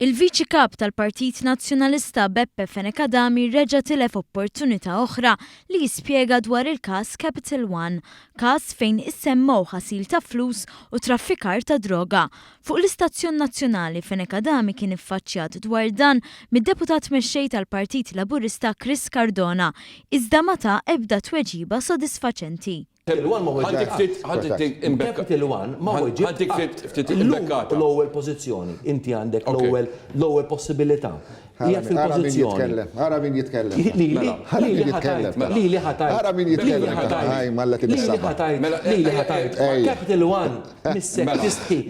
Il-Viċi Kap tal-Partit Nazzjonalista Beppe Fenech Adami reġa' tilef opportunità oħra li jispjega dwar il-każ Capital One, każ fejn issemmew ħasil ta' flus u traffikar ta' droga. Fuq l-istazzjon nazzjonali Fenech Adami kien iffaċċjat dwar dan mid-Deputat Mexxej tal-Partit Laburista Chris Cardona, iżda ma ta ebda tweġiba sodisfaċenti. Capital One ma weġibx qatt. Ħantik ftit Capital One ma weġibt Ħantik qatt. ftit Illum imbekkata. l-ewwel pożizzjoni, inti għandek l-ewwel l-ewwel possibilità. Ara Qiegħed min ara min fil-pożizzjoni. jitkellem, ara min jitkellem. Lili, Mela, ara min lili ħa jitkellem. tgħid, lili ħa tgħid, Ara min lili jitkellem. ħa tgħid, Aj, malla lili ħa tibissaba. tgħid, Mela, lili ħa ejja, tgħid. Ejja. Capital One missek Mela. tistħi.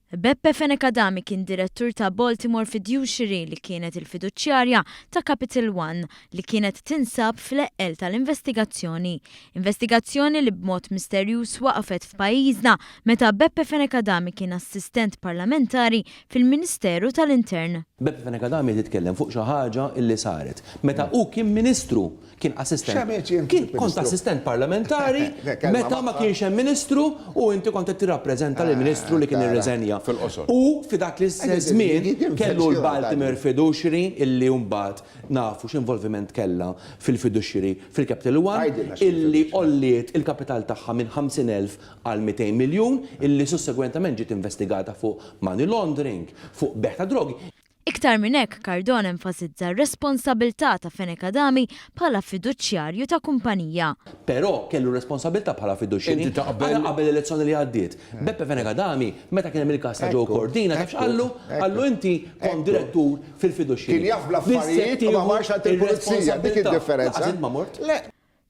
Beppe Fenech Adami kien direttur ta' Baltimore Fiduciary li kienet il-fiduċjarja ta' Capital One li kienet tinsab fl-eqqel tal-investigazzjoni. Investigazzjoni li b'mod misterjuż waqfet f'pajjiżna meta Beppe Fenech Adami kien assistent parlamentari fil-Ministeru tal-Intern. Beppe Fenech Adami qed jitkellem fuq xi ħaġa li saret meta hu kien Ministru. Kien assistent. X'għamilt jien Kien kont assistent parlamentari meta ma kienx hemm ministru u inti kont qed tirrappreżenta lill-ministru li kien irriżenja. Fil-qosor. U fi dak l-istess żmien kellu l-Baltimore Fiduciary illi mbagħad nafu x'involviment kellha fil-fiduciary fil-Capital One illi għolliet il-kapital tagħha minn 50,000 għal 200 miljun illi sussegwentament ġiet investigata fuq money laundering, fuq bejgħ ta' drogi. Iktar minn hekk, Cardona enfasizza r-responsabilità ta' Fenech Adami bħala fiduċjarju ta' kumpanija. Però kellu responsabilità bħala fiduċjari. Inti taqbel. Ara qabel l-elezzjoni li għaddiet. Beppe Fenech Adami, meta kien hemm il-każ ta' Joe Cordina, taf x'qallu? Qallu inti kont direttur fil-fiduċjari. Kien jaf bl-affarijiet u ma marx għand il-pulizija, dik id-differenza. Lanqas int ma mort. Le.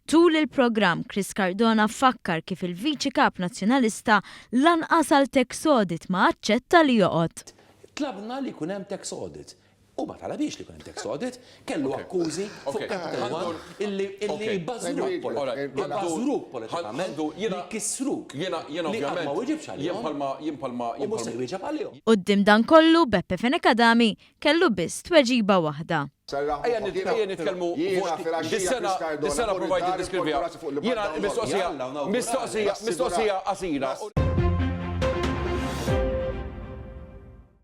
Tul il-programm, Chris Cardona fakkar kif il-Viċi Kap Nazzjonalista lanqas għal tax audit ma aċċetta li joqgħod. Tlabna li jkun hemm tax audit. Hu ma talabhiex li jkun hemm tax audit, kellu akkużi fuq Capital One illi jbażżruk jbażżruk politikament, li jkissruk, li qatt ma wieġibx għalihom u mhux se jwieġeb għalihom. Quddiem dan kollu, Beppe Fenech Adami kellu biss tweġiba waħda. Ejja nitkellmu fuq dis-sena, dis-sena provajt niddeskriviha. Jiena mistoqsija, mistoqsija, mistoqsija qasira.